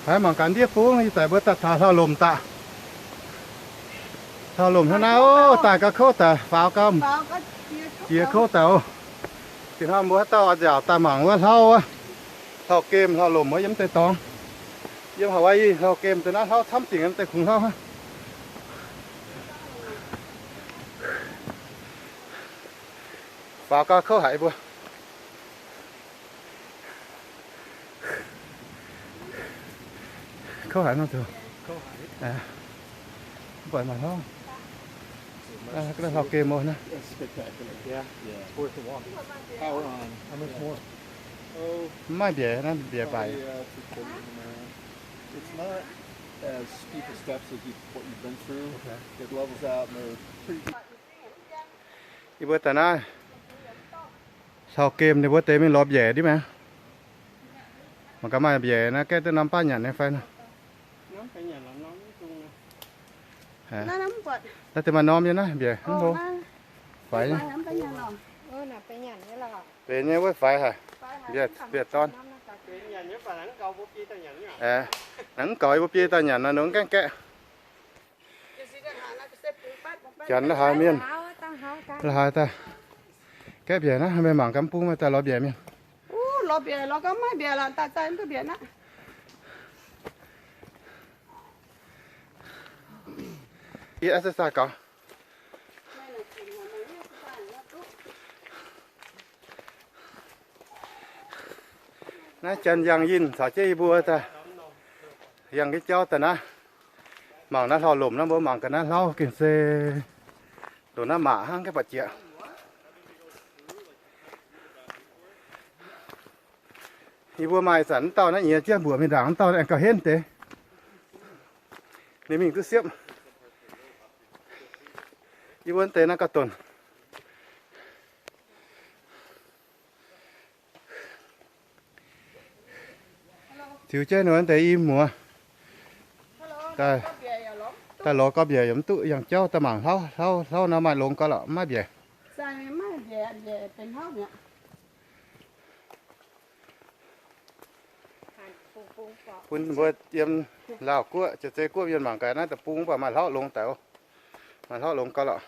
Naaiv mangc gaax ndiev bung, ih zanc mbuo daaih taux hlauv-lomc daaih. Hlauv-lomc hnangv naaiv oc, daaih gauh kouv daaih, faaux gauh jiex kouv daaih oc. Da'nyeic hnoi mbuo haaix dauh oix nziaauc daaih mangc wuov hlauv wuov, hlauv-gemh hlauv-lomc wuov yiem deix dorngx. Yiem Hawaii hlauv-gemh deix naaiv hlauv camv dingc, deix kungx hlauv hnangv. Faaux gauh kouv haic mbuo. Kouv haic nor zoux. Mv baac maaih hlauv. Hlauv-gemh oc naaiv. Mv maaih mbiaec naaiv, mbiaec baac. Yie mbuo daaih naaiv hlauv-gemh ninh mbuo deix mingh lorz mbiaec ndiev maengx. Mangc gaax maaih mbiaec naaiv gaeqv duqv norm baav nyanc nyei fai nor. Naaiv deix maaih norm nyei naaiv mbiaec mv hlo. Faix nyei. Benx nyei wuov faix haic. Mbiaec, mbiaec dorn. Naaiv mv gaux yie mbuo biei daaih nyanc nor, ninh mv gaengh gaeqv. Janx la'haaix mienh, la'haaix daaih gaeqv mbiaec naaiv, meih mangc gaax mv bung meih daaih lorz mbiaec mienh. Lorz mbiaec lorz gauh maiv mbiaec lorqc, daaih zaih mv duqv mbiaec aqv. Yie exercise gaux. Naaiv janx yangh yinh caux jienv yie mbuo daaih, yangh jienv jauv daaih naaiv. Mangc naaiv hlauv-lomc naaiv, mbuo mangc gaax naaiv hlauv gengh se ndongc naaiv maac hnangv, gaengh buatc jieqv. Yie mbuo maaih zanc mv dauh naaiv nyiex jienv mbuoqc mingh ndaangc, mv dauh aengx gauh henv deix. Ninh mingh duqv siepv. Yie mbuo deix naaiv gauh donc. Ziux jienv ninh deix i muoz daaih lorz gauh mbiaec yaac mv duqv, yangh jauv daaih mangc hlauv, hlauv, hlauv nor maaih longx gauh lorqc, maiv mbiaec. Bun mbuo yiem Laauh Guoqv, Jiex Zei Guoqv mienh mangc gaax naaiv deic-bung mv baac maaih hlauv longx daaih oc. Maaih hlauv longx gauh lorqc.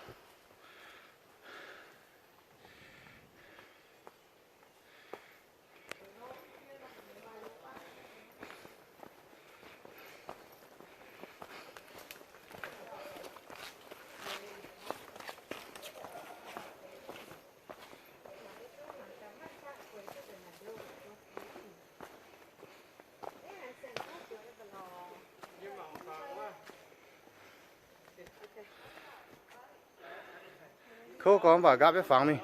Kouv gorngv mv baac nqaapv jienv fangx mingh.